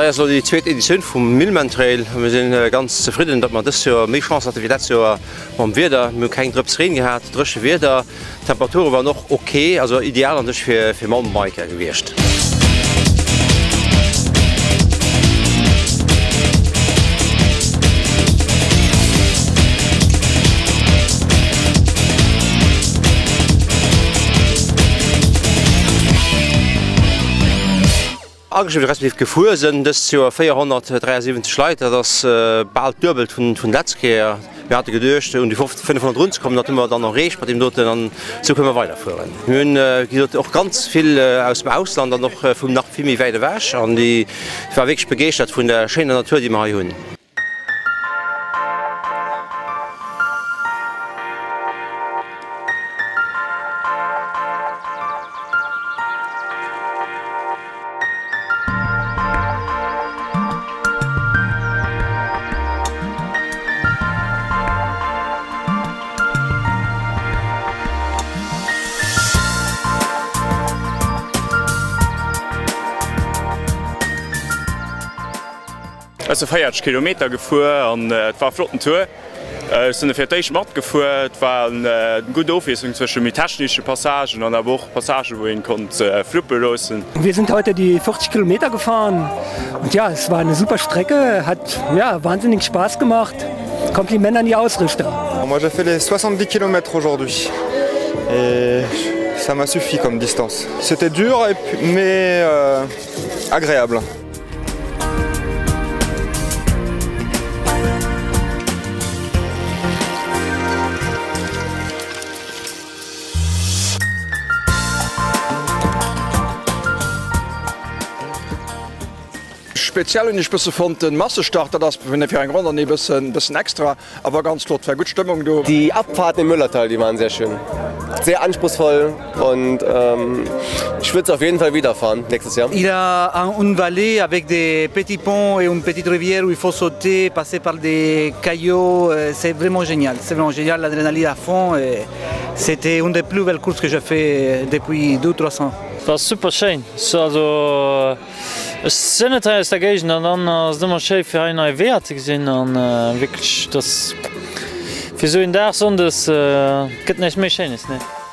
Hei ass elo déi zweet Editioun vum Millman Trail a mir sinn ganz zefridden, datt mer dëst Joer méi Chance hate wéi letzt Joer mam Wieder. Mir hu keng Drëps Reen gehat, dréche Wieder, d'Temperature waren och ok, also ideal an sech fir Mountainbiker gewiescht. Ageschriwwen respektiv gefuer sënn dëst Joer 473 Leit, dat ass bal d'Duebelt vun letz Kéier. Mir hate geduecht un déi 500 erunzekommen, dat hu mer dann erreecht mat deem doten an esou kënne mer weiderfueren. Mir hunn, wéi gesot, och ganz vill aus dem Ausland an och vun nach vill méi wäit ewech an déi war wierklech begeeschtert vun der schéiner Natur, déi mer hei hunn. Ech si 40 Kilometer gefuer an et war e flotten Tour. Ech sinn e fir d'éischt matgefuer. Et war eng gutt Ofwiesslung zwësche méi technesche Passagen an awer och Passagen, wou een konnt fluppe loossen. Wir sind heute die 40 Kilometer gefahren und ja, es war eine super Strecke, hat ja wahnsinnig Spaß gemacht. Kompliment an die Ausrichter. Moi j'ai fait les 70 kilomètres aujourd'hui et ça m'a suffi comme distance. C'était dur mais euh, agréable. Speziell hunn ech bësse fonnt den Massestart, dat ass fir eng Randonnée bëssen bëssen extra, awer ganz flott, war gutt Stëmmung do. Die Abfahrten im Müllerthal, die waren sehr schön, sehr anspruchsvoll und ich würd's auf jeden Fall wieder fahren nächstes Jahr. Il y a une vallée avec des petits ponts et une petite rivière où il faut sauter, passer par des caillots, c'est vraiment génial, c'est vraiment génial, l'adrénaline à fond et c'était une des plus belles courses que j'ai fait depuis deux trois ans. War super schéin, also ech sinn net hei aus der Géigend an dann ass et ëmmer schéi fir hei nei Weeër ze gesinn an wierklech dass fir esou een Dag Sonndes gëtt näischt méi schéines nee.